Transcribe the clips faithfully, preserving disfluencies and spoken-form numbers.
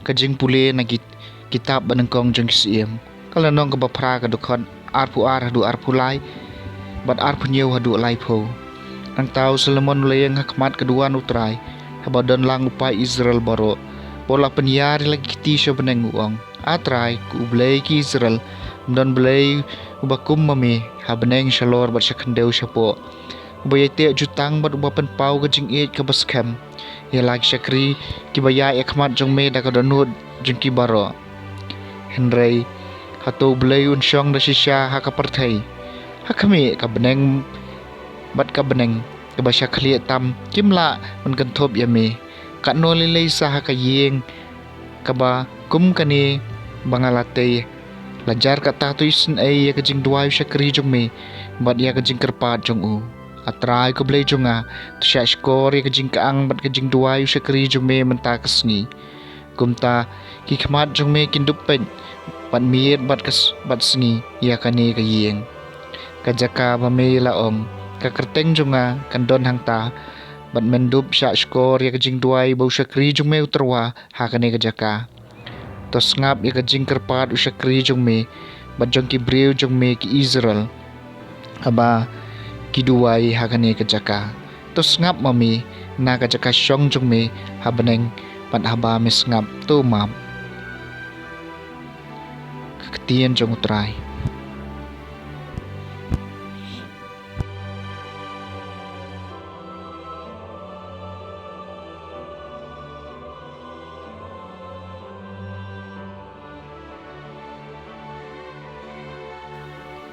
Ka jingpule na ki kitab ba nyngkong jong ki Syiem, ka lynnong kaba phra, ka dkhot arphew ar haduh arphew lai, bad arphew hynñiew haduh laiphew. Nangta u Solomon u la ïeng ha khmat ka duwan U Trai, haba don lang u paid Israel baroh, bad u la pynïar ïa la ki kti sha bneng, u ong: A Trai, ko U Blei ki Israel, ym don Blei uba kum ma me ha bneng shalor bad sha khyndew shapoh, uba ïai teh jutang bad uba pynpaw ka jingïeit kaba skhem ïa la ki shakri kiba ïaid ha khmat jong me da ka dohnud jong ki baroh. Hynrei hato U Blei un shong da shisha ha ka pyrthei? Ha khmih, ka bneng bad ka bneng kaba sha khlieh tam kim lah ban kynthup ïa me. Katno lei lei sa ha ka ïing kaba kum kane ba nga la tei, la jar katta to isynei ïa ka jingduwai u shakri jong me bad ïa ka jingkyrpad jong u. A Trai ko Blei jong nga, to shahshkor ïa ka jingkyang bad ka jingduwai u shakri jong me mynta ka sngi. Kumta ki khmat jong me kin dup peit bad miet bad ka s-, bad sngi ïa kane ka ïing, ka jaka ba me la ong: Ka kyrteng jong nga kan don hangta. Bad men dup shahshkor ïa ka jingduwai ba u shakri jong me u tyrwa ha kane ka jaka. To sngap ïa ka jingkyrpad u shakri jong me bad jong ki briew jong me ki Israel, haba ki duwai ha kane ka jaka. To sngap ma me na ka jaka shong jong me ha bneng, bad haba me sngap, to map. Ka ktien jong U Trai.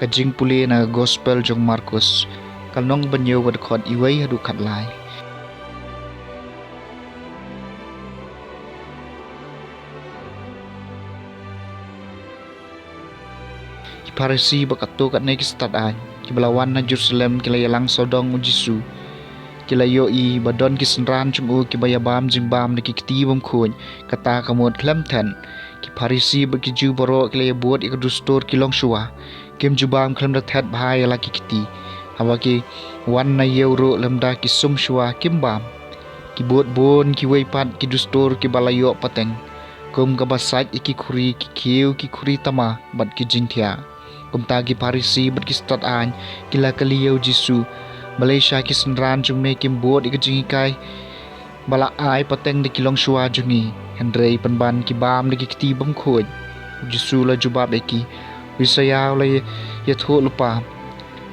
Ka jingpule na ka Gospel jong u Markus, ka lynnong ba hynñiew, ka dkhot wei haduh khatlai. Ki Pharisi bad katto katne ki stad aiñ kiba la wan na Jerusalem ki la ïalang sawdong u Jisu. Ki la ïohi ba don ki synran jong u kiba ïabam jingbam da ki kti bymkhuid, kata ka mut khlem thet. Ki Pharisi bad ki Jiw baroh ki la ïabud ïa ka dustur ki longshuwa, kim ju bam khlem da thet bha ïa la ki kti. Haba ki wan na ïew ruh lymda ki sum shuwa kim bam. Ki bud bun kiwei pat ki dustur kiba la ïoh pateng, kum kaba sait ïa ki khuri, ki khiew, ki khuri tama bad ki jingthiah. Kumta ki Pharisi bad ki stad aiñ ki la kylli ïa u Jisu: Balei sha ki synran jong me kim bud ïa ka jinghikai ba la ai pateng da ki longshuwa jong ngi, hynrei pynban ki bam da ki kti bymkhuid? U Jisu u la jubab ïa ki: U Isaïah u la ïathuh lypa,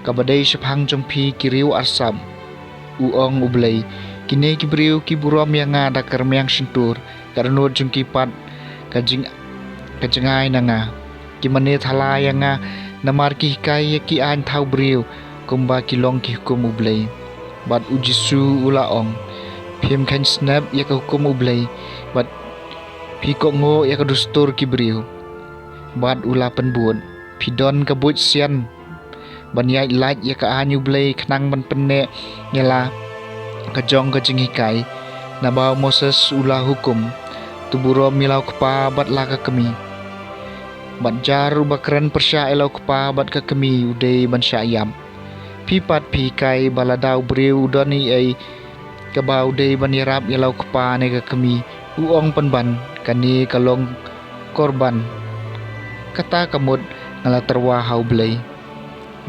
kaba dei shaphang jong phi ki riew arsap. U ong U Blei: Kine ki briew ki burom ïa nga da ka rmiang shyntur, ka dohnud jong ki pat ka jing, ka jingai na nga. Ki mane thala ïa nga namar ki hikai ïa ki aiñ thaw briew kumba ki long ki hukum U Blei. Bad u Jisu u la ong: Phim kheiñ snep ïa ka hukum U Blei, bad phi kohnguh ïa ka dustur ki briew. Bad u la pynbud: Phi don ka buit sian ban ïaid lait ïa ka aiñ U Blei khnang ban pynneh ïa la ka jong ka jinghikai. Naba u Moses u la hukum: To burom ïa la u kpa bad la ka kmie. Bad jar uba kren pyrshah ïa la u kpa bad ka kmie u dei ban shah ïap. Phi pat phi hikai ba lada u briew u don ei ei kaba u dei ban ïarap ïa la u kpa ne ka kmie, u ong pynban: Kane ka long korban. Kata ka mut nga la tyrwa ha U Blei,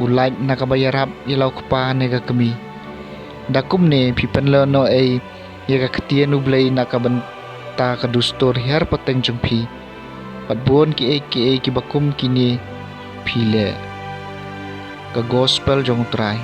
u lait na kaba ïarap ïa la u kpa ne ka kmie. Da kumne phi pynlehnohei ïa ka ktien U Blei na ka bynta ka dustur hiar pateng jong phi. Bad bun kiei kiei kiba kum kine phi leh. Ka Gospel jong U Trai.